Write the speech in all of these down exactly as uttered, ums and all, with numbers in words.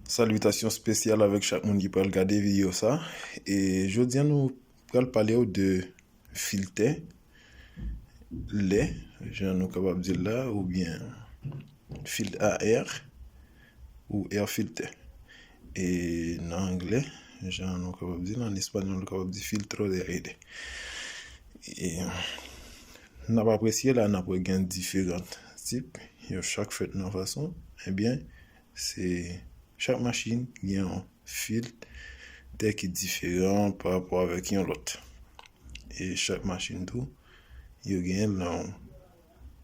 Salitasyon espesyal avèk chak moun ki pral gade videyo sa. E jodi a nou pral pale w de filtè lè, jan nou kapab di l la, oubyen filtre à air ou air filter. E nan anglè, jan nou kapab di l, an espanyòl, nou kapab di filtro de aire. E n ap apresye la, n ap wè gen diferan tip, yo chak fèt nan fason, ebyen, se chak machin gen yon filtè ki diferan pa rapò avèk yon lòt. E chak machin tou, yo genyen nan yon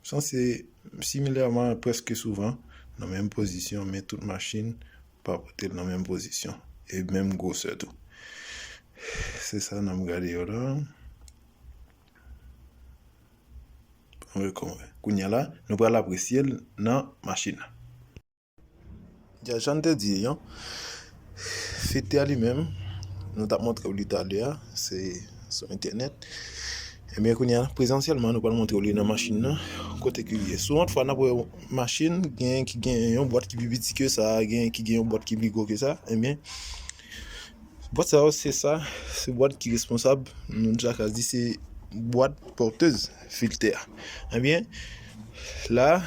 sanse similèman, prèske souvan nan menm pozisyon, men tout machin pa pote l nan menm pozisyon e menm gwosè tou. Se sa n ap gade yo la. Kounye a la, nou pral apresye l nan machin nan. Ya, jan n te di, yon filtè a li menm, nou t ap montre w li talè a, se sou entènèt. Ebyen, kounye a, prezansyèlman, nou pral montre w li nan machin nan, kote ke li ye. Souvan fwa, n ap wè machin, gen ki gen yon bwat ki pi piti ke sa, gen ki gen yon bwat ki pi gwo ke sa. Ebyen, bwat sa yo, se sa, se bwat ki responsab, nou ta ka di se bwat pòtèz filtè a. Ebyen, la,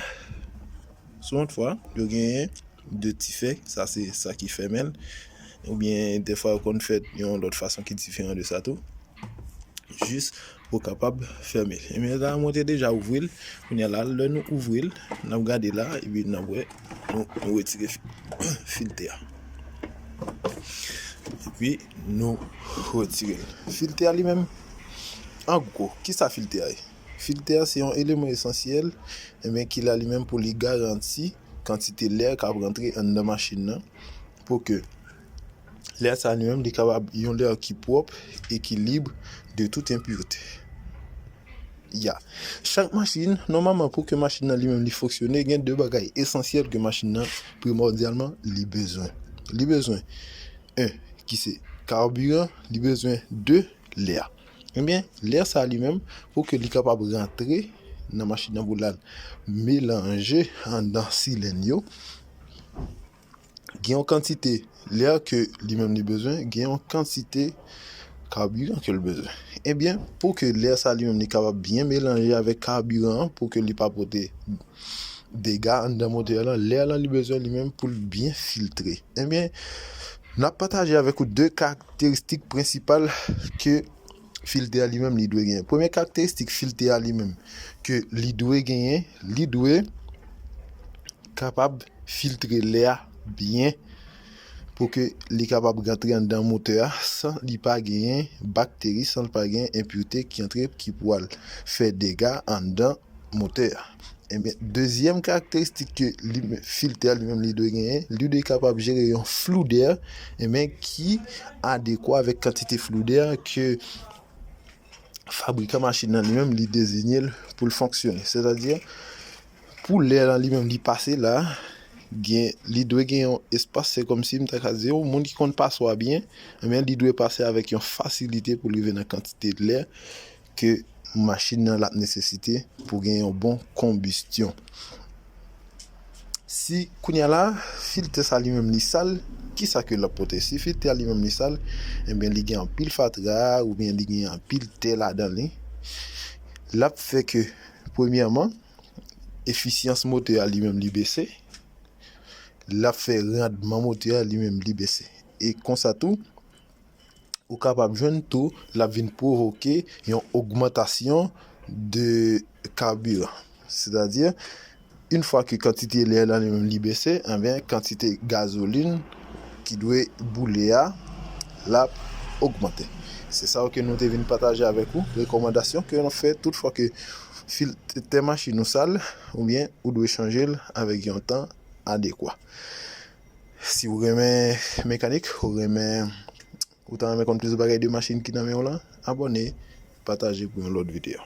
souvan fwa, yo genyen de ti fè, sa se sa ki fèmen l, oubyen defwa yo konn fèt yon lòt fason ki diferan de sa tou, jis pou kapab fèmen l. Ebyen, la, mwen te deja ouvri l, kounye a la, lè nou ouvri l, n ap gade la, epi n ap wè, nou, nou retire fi-, filtè a. Epi, nou retire l. Filtè a li menm, an gwo, kisa filtè a ye? Filtè a se yon eleman esansyèl, ebyen, ki la li menm pou li garanti kantite lè k ap rantre anndan machin nan, pou ke lè sa li menm li kapab yon lè ki pwòp e ki lib de tout enpirte. Ya. Chak machin, nòmalman, pou ke machin nan li menm li fonksyone, gen de bagay esansyèl ke machin nan primòdyalman li bezwen. Li bezwen, en, ki se kabiran, li bezwen, de, lè. Ebyen, lè sa li menm, pou ke li kapab rantre nan machin nan pou l al melanje anndan silenn yo, gen yon kantite lè ke li menm li bezwen, gen yon kantite kabiran ke l bezwen. Ebyen, pou ke lè sa li menm li kapab byen melanje avèk kabiran an, pou ke li pa pote dega anndan motè a lan, lè lan li bezwen li menm pou l byen filtre. Ebyen, n ap pataje avèk ou de karakteristik prensipal ke filtè a li menm li dwe genyen. Premye karakteristik filtè a li menm ke li dwe genyen, li dwe kapab filtre lè a byen pou ke li kapab rantre anndan motè a san li pa genyen bakteri, san li pa genyen enpirte ki antre ki pou al fè dega anndan motè a. Ebyen, dezyèm karakteristik ke li, filtè a li menm li dwe genyen, li dwe kapab jere yon flou dè, ebyen, ki adekwa avèk kantite flou dè ke fabrikan machin nan li menm li deziye l pou l fonksyone. Sètadi, pou lè lan li menm li pase la, gen, li dwe gen yon espas, se kòmsi m ta ka di w, moun ki konn paswa byen, ebyen, li dwe pase avèk yon fasilite pou l rive nan kantite lè ke machin nan l ap nesesite pou gen yon bon konbistyon. Si kounye a la, filtè sa li menm li sal, kisa ke l ap pote? Si filtè a li menm li sal, ebyen, li gen anpil fatra, oubyen li gen anpil tè ladan li, l ap fè ke, premyèman, efisyans motè a li menm li bese, l ap fè randman motè a li menm li bese. E konsa tou, ou kapab jwenn tou, l ap vin pwovoke yon ogmantasyon de kabiran. Sètadi, yon fwa ke kantite lè lan li menm li bese, ebyen, kantite gazolin ki dwe boule a, l ap ogmante. Se sa ke nou te vin pataje avèk ou, rekòmandasyon ke nou fè tout fwa ke filtè machin ou sal, oubyen ou dwe chanje l avèk yon tan adekwa. Si w renmen mekanik, ou renmen, ou ta renmen konn plis bagay de machin ki nan men w lan, abòne, pataje pou yon lòt videyo.